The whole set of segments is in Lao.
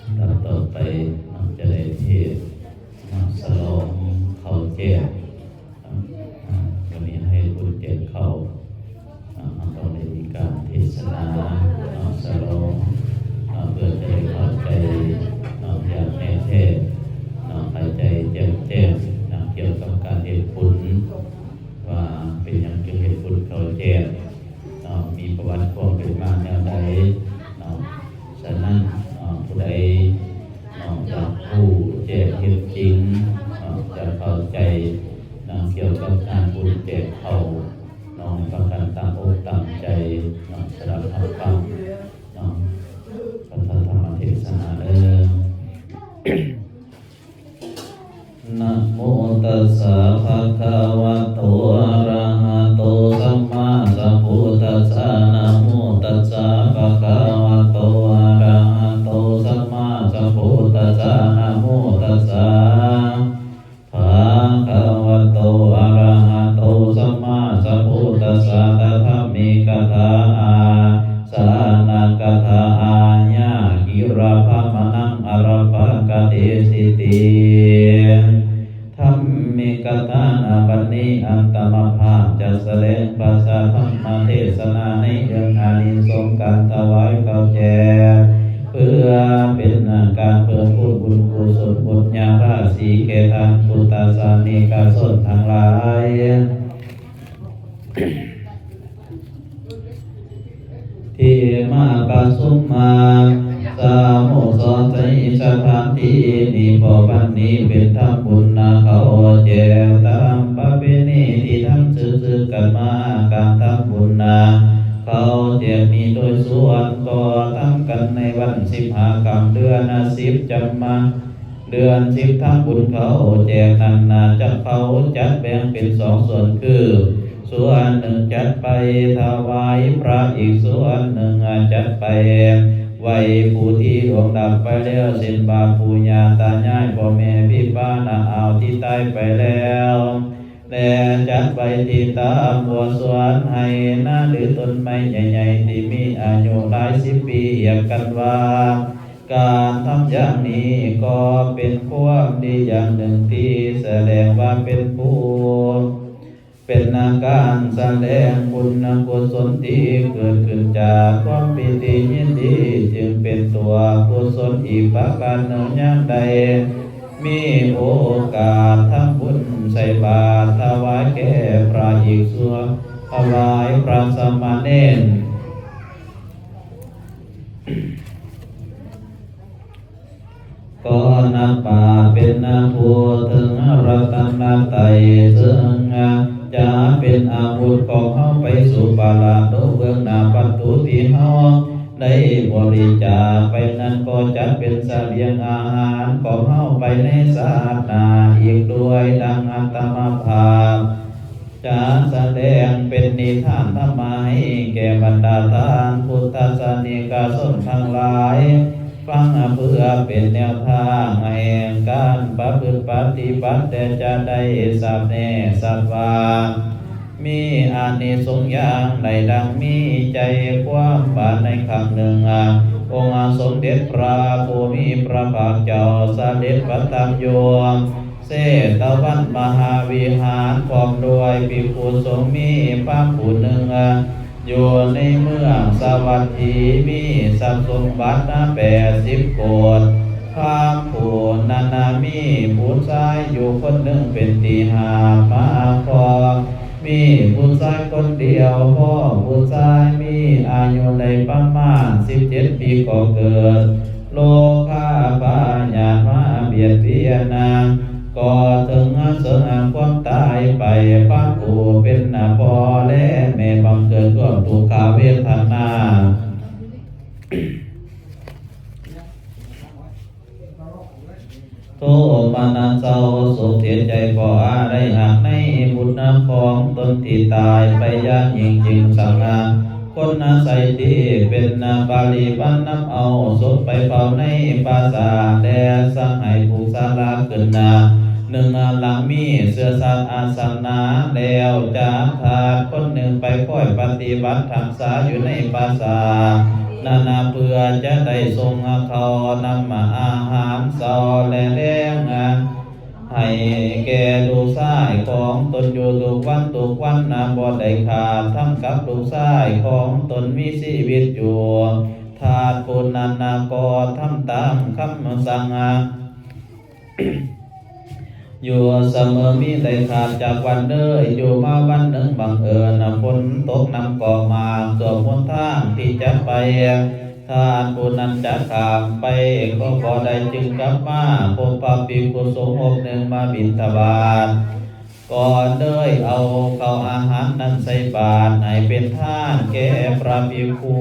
ລຳດັບຕໍ່ໄປເນາະ ຈະໄດ້ເທດເນາະ ສະຫຼອງເຂົ້າແຈກເນາະ ອ່າ ວັນນີ້ໃຫ້ບຸນແຈກເຂົ້າເນາະ ເຮົາຕ້ອງໄດ້ມີການເທດສະໜາເນາະ ສະຫຼອງເນາະ ເພື່ອຈະໄດ້ເຂົ້າໃຈເນາະ ຢ່າງແນ່ແທ້ເນາະ ເຂົ້າໃຈແຈ່ມແຈ້ງເນາະ ກ່ຽວກັບການເຮັດບຸນ ວ່າເປັນຫຍັງຈຶ່ງເຮັດບຸນເຂົ້າແຈກເນາະ ມີປະຫວັດຄວາມເປັນມາແນວໃດເນາະ. ສະນັ້ນເນາະ ຜູ້ໃດເນາະ ຢາກຮູ້ແຈ້ງເຮັດຈິງເນາະ ຢາກເຂົ້າໃຈເນາະ ກ່ຽວກັບງານບຸນແຈກເຂົ້າເນາະ ພາກັນຕັ້ງອົກຕັ້ງໃຈເນາະ ສະດັບຮັບຟັງເນາະ ພະທຳມະເທດສະໜາເດີ. ນະໂມຕັດສະ ພະຄະວະໂຕ ອະລະຫະໂຕ ສຳມາສຳພຸດທັດສະ ນະໂມຕັດສະ ພະຄະວະໂຕ ອະລະຫະໂຕ ສຳມາສຳພຸດທັດສະ ນະໂມຕັດສະ ພະຄະວະໂຕ ອະລະຫະໂຕ ສຳມາສຳພຸດທັດສະ ຕະທຳມິກະຖາ ອາ ສານະກະຖາ ອາຍາກິລະພະມະນັງ ອາລັບພະກະເຕສິຕິ ທຳມິກະຖານະ ບັດນີ້ອາດຕະມາພາບຈະສະແດງພາສາທຳມະເທດສະນາໃນເລື່ອງອານິສົງການຖວາຍເຂົ້າແຈກ ເພື່ອເປັນການເພີ່ມພູນບຸນກຸສົນບຸນຍາລາສີແກ່ທ່ານພຸດທະສາສະນິກະຊົນທັງຫຼາຍ ທີ່ມາປະຊຸມມາສະໂມສອນໃນສະຖານທີ່ນີ້ ເພາະວັນນີ້ເປັນທຳບຸນນະເຂົ້າແຈກຕາມປະເພນີທີ່ທຳສືບໆກັນມາ ການທຳບຸນນະເຂົ້າແຈກນີ້ໂດຍສ່ວນກໍທຳກັນໃນວັນສິບຫ້າຄ່ຳເດືອນສິບຈຳມາ ເດືອນສິບທຳບຸນເຂົ້າແຈກນັ້ນນະ ຈະເຂົ້າຈັດແບ່ງເປັນສອງສ່ວນຄື ສ່ວນໜຶ່ງຈັດໄປຖວາຍພະ ອີກສ່ວນໜຶ່ງຈັດໄປໄຫວ້ຜູ້ທີ່ລ່ວງລັບໄປແລ້ວ ເຊັ່ນວ່າປູ່ຍ່າຕາຍາຍ ພໍ່ແມ່ພີ່ປ້ານ້າອາວທີ່ຕາຍໄປແລ້ວ ແລະ ຈັດໄວ້ທີ່ຕາມຫົວສວນໄຮ່ນາ ຫຼື ຕົ້ນໄມ້ໃຫຍ່ໆທີ່ມີອາຍຸຫຼາຍສິບປີ ຮຽກກັນວ່າ ການທຳຢ່າງນີ້ກໍເປັນຄວາມດີຢ່າງໜຶ່ງທີ່ສະແດງວ່າເປັນບຸນ ເປັນການສະແດງບຸນກຸສົນທີ່ເກີດຂຶ້ນຈາກຄວາມປີຕິຍິນດີ ຈຶ່ງເປັນຕົວກຸສົນອີກປະການໜຶ່ງ ຍາມໃດມີໂອກາດທຳບຸນໃສ່ບາດຖວາຍແກ່ພະ ອີກສ່ວນຖວາຍພະສາມະເນນ ກໍນັບວ່າເປັນຜູ້ເຖິງລັດຕະນະໄຕ ເຊິ່ງຈະເປັນອາວຸດຂອງເຮົາໄປສູ່ປະລະໂລກເບື້ອງໜ້າ ວັດຖຸທີ່ເຮົາໄດ້ບໍລິຈາກໄປນັ້ນ ກໍຈະເປັນສະບຽງອາຫານຂອງເຮົາໄປໃນຊາດໜ້າອີກດ້ວຍ ດັ່ງອາດຕະມາພາບ ຈະສະແດງເປັນນິທານທຳມະໃຫ້ແກ່ບັນດາທ່ານພຸດທະສາສະນິກະຊົນທັງຫຼາຍຟັງ ເພື່ອເປັນແນວທາງແຫ່ງການປະພຶດປະຕິບັດ ແຕ່ຈະໄດ້ຊາບແນ່ຊັດວ່າ ມີອານິສົງຢ່າງໃດ ດັ່ງມີໃຈຄວາມວ່າ ໃນຄັ້ງໜຶ່ງ ອົງສະເດັດພະຜູ້ມີພະພາກເຈົ້າສະເດັດປະທັບຢູ່ ເຊຕະວັນມະຫາວິຫານ ພ້ອມດ້ວຍພິກຂຸສົງ ມີພາມຜູ້ໜຶ່ງ ຢູ່ໃນເມືອງສາວັດຖີ ມີຊັບສົມບັດນະແປດສິບໂກດ. ພາມຜູ້ນັ້ນນະມີຜູ້ຊາຍຢູ່ຄົນໜຶ່ງເປັນທີ່ຮັກມາຄອງ ມີຜູ້ຊາຍຄົນດຽວ ພໍ່ຜູ້ຊາຍມີອາຍຸໄດ້ປະມານສິບເຈັດປີ ກໍເກີດໂລຄາພະຍາດມາບຽດບຽນນາ ກໍເຖິງເຊິ່ງຄວາມຕາຍໄປ. ພາມຜູ້ເປັນພໍ່ແລະແມ່ບັງເກີດຄວາມທຸກຂະເວທະນາ ໂທມະນັດເສົ້າໂສກເສຍໃຈ ເພາະອາໄລຮັກໃນບຸດນາຂອງຕົນທີ່ຕາຍໄປຢ່າງຍິ່ງ ຈຶ່ງສັງຫານຄົນນາໄຊທີ່ເປັນນາປາລິວັນ ນຳເອົາສົບໄປເຜົາໃນປ່າຊ້າ ແລະ ສັ່ງໃຫ້ປູກສາລາຂຶ້ນນາໜຶ່ງຫຼັງ ມີເຊື້ອສັດອາສະນາ ແລ້ວຈັດທາດຄົນໜຶ່ງໄປຄອຍປະຕິບັດຮັກສາຢູ່ໃນປ່າຊ້າ ນັ້ນ ເພື່ອຈະໄດ້ສົ່ງເຂົ້ານຳອາຫານເຊົ້າ ແລະ ແລງ ໃຫ້ແກ່ລູກຊາຍຂອງຕົນຢູ່ທຸກວັນທຸກວັນ ບໍ່ໄດ້ຂາດ ທັງກັບລູກຊາຍຂອງຕົນມີຊີວິດຢູ່. ທ່ານຜູ້ນັ້ນກໍທຳຕາມຄຳສັ່ງ ຢູ່ສະເໝີ ມີໄດ້ຂາດຈັກວັນເລີຍ. ຢູ່ມາວັນໜຶ່ງ ບັງເອີນຝົນຕົກ ນ້ຳກໍມາກ ທົ່ວຫົນທາງທີ່ຈະໄປ. ທ່ານຜູ້ນັ້ນຈະຂ້າມໄປກໍບໍ່ໄດ້ ຈຶ່ງກັບມາພົບພະພິກຂຸສົງຮູບໜຶ່ງມາບິນທະບາດ ກໍເລີຍເອົາເຂົ້າອາຫານນັ້ນໃສ່ບາດ ໃຫ້ເປັນທານແກ່ພະພິກຂຸ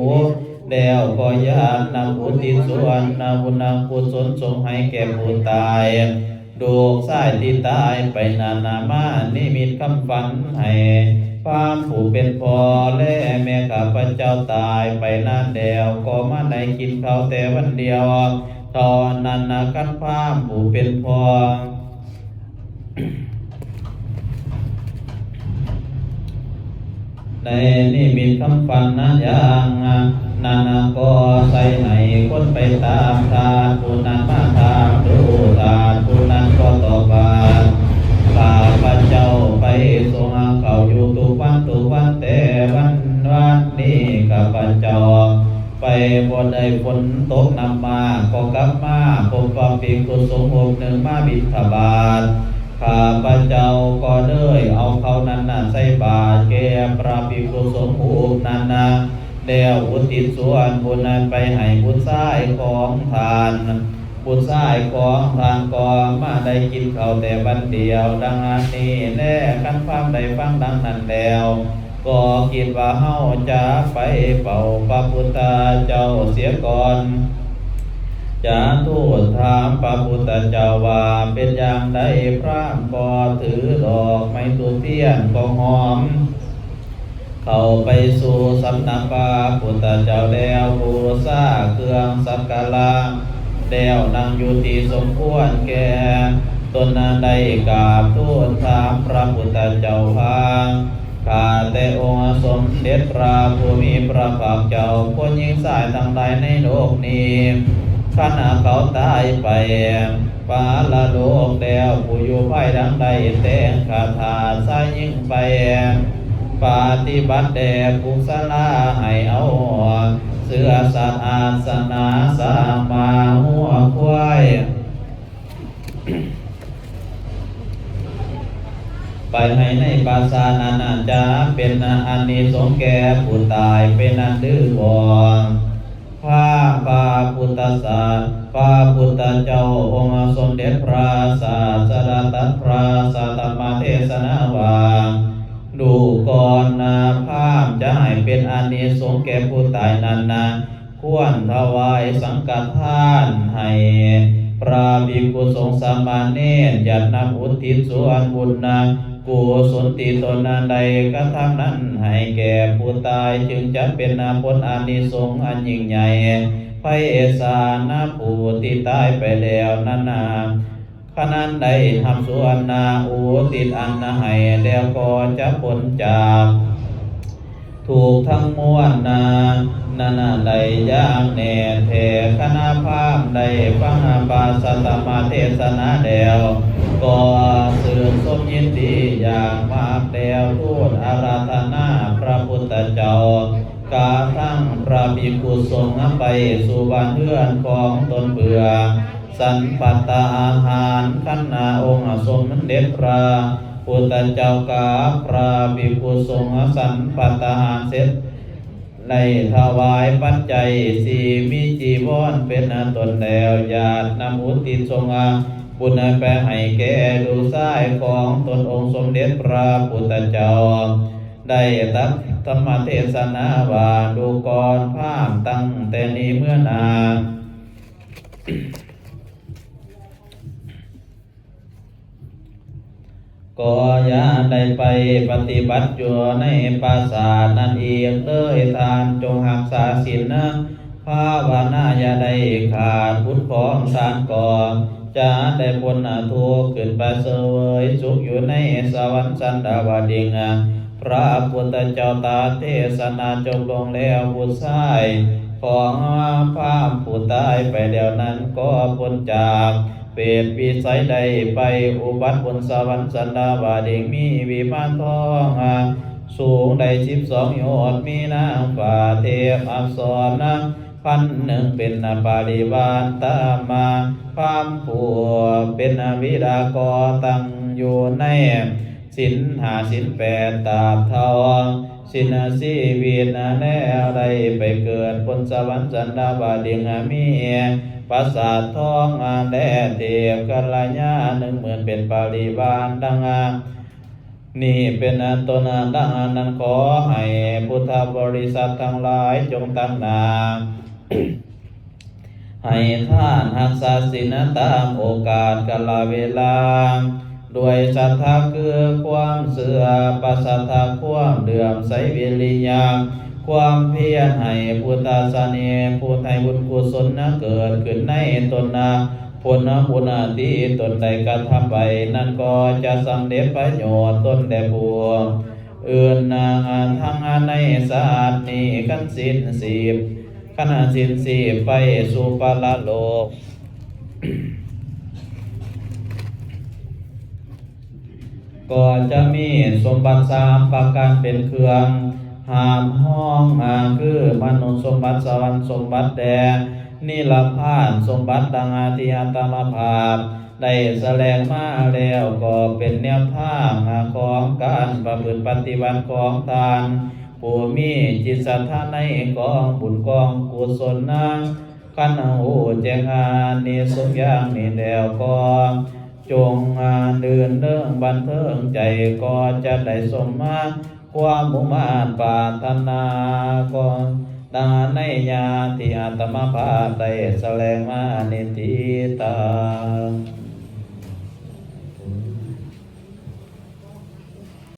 ແລ້ວກໍຢາດນ້ຳອຸທິດສ່ວນບຸນກຸສົນສົ່ງໃຫ້ແກ່ຜູ້ຕາຍ. ລູກຊາຍທີ່ຕາຍໄປນັ້ນ ມານິມິດຄຳຝັນໃຫ້ພາມຜູ້ເປັນພໍ່ ແລະ ແມ່ຂ້າພະເຈົ້າຕາຍໄປນານແລ້ວ ກໍມາໄດ້ກິນເຂົ້າແຕ່ວັນດຽວເທົ່ານັ້ນ. ຄັນພາມຜູ້ເປັນພໍ່ ໄດ້ນິມິດຄຳຝັນນະຢ່າງນັ້ນ ກໍໃສ່ໃຫ້ຄົນໄປຕາມທ່ານຜູ້ນັ້ນມາຖາມດູ. ທ່ານຜູ້ນັ້ນກໍຕອບວ່າ ຂ້າພະເຈົ້າໄປສົ່ງເຂົ້າຢູ່ທຸກວັນທຸກວັນ ແຕ່ວັນວານນີ້ ຂ້າພະເຈົ້າ ໄປບໍ່ໄດ້ ຝົນຕົກ ນ້ຳມາກ ກໍກັບມາພົບພະພິກຂຸສົງຮູບໜຶ່ງມາບິນທະບາດ. ຂ້າພະເຈົ້າກໍເລີຍເອົາເຂົ້ານັ້ນໃສ່ບາດແກ່ພະພິກຂຸສົງຮູບນັ້ນ ແລ້ວອຸທິດສ່ວນບຸນໄປໃຫ້ບຸດຊາຍຂອງທ່ານ. ບຸດຊາຍຂອງທ່ານກໍມາໄດ້ກິນເຂົ້າແຕ່ວັນດຽວ ດັ່ງອັນນີ້ແລ. ຄັນພາມໄດ້ຟັງດັ່ງນັ້ນແລ້ວ ກໍຄິດວ່າເຮົາຈະໄປເຝົ້າພະພຸດທະເຈົ້າເສຍກ່ອນ ຈະທູດຖາມພະພຸດທະເຈົ້າວ່າ ເປັນຢ່າງໃດ? ພາມກໍຖືດອກໄມ້ທູບທຽນຂອງຫອມ ເຂົ້າໄປສູ່ສຳນັກພະພຸດທະເຈົ້າແລ້ວ ບູຊາເຄື່ອງສັກກາລະແລ້ວ ນັ່ງຢູ່ທີ່ສົມຄວນແກ່ຕົນ ໄດ້ກາບທູນຖາມພະພຸດທະເຈົ້າວ່າ ຂ້າແຕ່ອົງສົມເດັດພະຜູ້ມີພະພາກເຈົ້າ ຄົນຍິງຊາຍທັງຫຼາຍໃນໂລກນີ້ ຄັນເຂົາຕາຍໄປປະລະໂລກແລ້ວ ຜູ້ຢູ່ພາຍຫຼັງໄດ້ແຕ່ງຂ້າທາດຊາຍຍິງໄປ ປະຕິບັດແດ່ກຸສະລາ ໃຫ້ເອົາເຊື້ອຊາດອາສະນະ ສາມາຫົວຄວາຍ ໄປໃຫ້ໃນປາສາດນັ້ນ ຈະເປັນອານິສົງແກ່ຜູ້ຕາຍເປັນອັນຫຼືບໍ່? ພາ ພະພຸດທະສາ ພະພຸດທະເຈົ້າອົງສົມເດັດພະສາສະດາ ຕັດພະສາທຳມະເທສະນາວ່າ ດູກ່ອນນະ ພາມຈະໃຫ້ເປັນອານິສົງແກ່ຜູ້ຕາຍນັ້ນນະ ຄວນຖວາຍສັງຄະທານໃຫ້ພະພິກຂຸສົງສາມະເນນ ຢາດນຳອຸທິດສ່ວນບຸນນະ ກຸສົນທີ່ຕົນໄດ້ກະທຳນັ້ນໃຫ້ແກ່ຜູ້ຕາຍ ຈຶ່ງຈະເປັນນະຜົນອານິສົງອັນຍິ່ງໃຫຍ່ ໄພສານະ ຜູ້ທີ່ຕາຍໄປແລ້ວນັ້ນນະ ຂະນັ້ນໄດ້ຮັບສ່ວນນະອຸທິດອັນໃຫ້ແລ້ວ ກໍຈະພົ້ນຈາກທຸກທັງມວນນະ ນັ້ນນະໄດ້ຢ່າງແນ່ແທ້. ຄະນະພາມໄດ້ຟັງພະສາທຳມະເທສະນາແລ້ວ ກໍຊື່ນຊົມຍິນດີຢ່າງມາກແລ້ວ ທູນອາລາທະນາພະພຸດທະເຈົ້າ ກະທັງພະພິກຂຸສົງ ໄປສູ່ບ້ານເຮືອນຂອງຕົນເພື່ອສັນພັດຕາອາຫານ. ຄັນນະອົງສົມເດັດພະພຸດທະເຈົ້າກັບພະພິກຂຸສົງສັນພັດຕາອາຫານເສັດ ໄດ້ຖວາຍປັດໄຈສີ່ ມີຈີວອນເປັນຕົ້ນແລ້ວ ຢາດນຳອຸທິດສົ່ງບຸນໄປໃຫ້ແກ່ລູກຊາຍຂອງຕົນ. ອົງສົມເດັດພະພຸດທະເຈົ້າ ໄດ້ຕັດທຳມະເທສະນາວ່າ ດູກ່ອນພາມ ຕັ້ງແຕ່ນີ້ເມືອໜ້າ ກໍຢ່າໄດ້ໄປປະຕິບັດຢູ່ໃນປາສາດນັ້ນອີກເລີຍ. ທ່ານຈົ່ງຮັກສາສິນ ພາວະນາຢ່າໄດ້ຂາດ. ບຸດຂອງທ່ານກໍຈະໄດ້ພົ້ນທຸກ ຂຶ້ນໄປສະເຫວີຍສຸກຢູ່ໃນສະຫວັນຊັ້ນດາວະດິງ. ພະພຸດທະເຈົ້າຕັດເທສະນາຈົບລົງແລ້ວ ບຸດຊາຍ ຂອງພາມຜູ້ຕາຍໄປແລ້ວນັ້ນ ກໍພົ້ນຈາກເປດວິໄສ ໄດ້ໄປອຸບັດບົນສະຫວັນສັນດາວະດິງ ມີວິມານທອງ ສູງໄດ້ສິບສອງໂຍດ ມີນາງຟ້າເທບອັບສອນນະພັນໜຶ່ງ ເປັນປະລິວານຕາມມາ. ພາມຜູ້ເປັນບິດາກໍຕັ້ງຢູ່ໃນສິນຫ້າສິນແປດ ຕາບເທົ່າ ສິ້ນຊີວິດແລ້ວ ໄດ້ໄປເກີດບົນສະຫວັນສັນດາວະດິງ ມີປາສາດທອງ ແລະ ເທບກັນລະຍາໜຶ່ງໝື່ນ ເປັນປະລິວານ ດັ່ງນີ້ເປັນຕົ້ນ. ດັ່ງນັ້ນ ຂໍໃຫ້ພຸດທະບໍລິສັດທັງຫຼາຍ ຈົ່ງຕັ້ງໜ້າ ໃຫ້ທານຮັກສາສິນຕາມໂອກາດກາລະເວລາ ດ້ວຍສັດທາຄືຄວາມເຊື່ອ ປະສາດທາຄວາມເຫຼື້ອມໃສ ວິລິຍະຄວາມພຽນ ໃຫ້ພຸດທະສາສະໜາ ຜູ້ໃຫ້ບຸນກຸສົນເກີດຂຶ້ນໃນຕົນນະ ຜົນບຸນທີ່ຕົນໄດ້ກະທຳໄວ້ນັ້ນ ກໍຈະສຳເລັດປະໂຫຍດຕົນ ແລະ ຜູ້ອື່ນ ທັງໃນຊາດນີ້ ຄັນສິ້ນຊີບ ຄັນສິ້ນຊີບໄປສູ່ປະລະໂລກ ກໍຈະມີສົມບັດສາມປະການເປັນເຄື່ອງຫ້າມຮອງ ຄືມະນຸດສົມບັດ ສະຫວັນສົມບັດ ແລະ ນິລະພານສົມບັດ ດັ່ງທີ່ອາດຕະມາພາບ ໄດ້ສະແດງມາແລ້ວ ກໍເປັນແນວທາງຂອງການປະພຶດປະຕິບັດຂອງທ່ານ ຜູ້ມີຈິດສັດທາໃນກອງບຸນກອງກຸສົນນະ. ຄັນຮູ້ແຈ້ງອານິສົງຢ່າງນີ້ແລ້ວ ກໍຈົ່ງລື່ນເລີງບັນເທີງໃຈ ກໍຈະໄດ້ສົມມາຄວາມມຸ່ງມາດປາດຖະໜາ ກໍດັ່ງໃນຍາທີ່ອາດຕະມາພາບໄດ້ສະແດງມານີ້ຕິດຕາ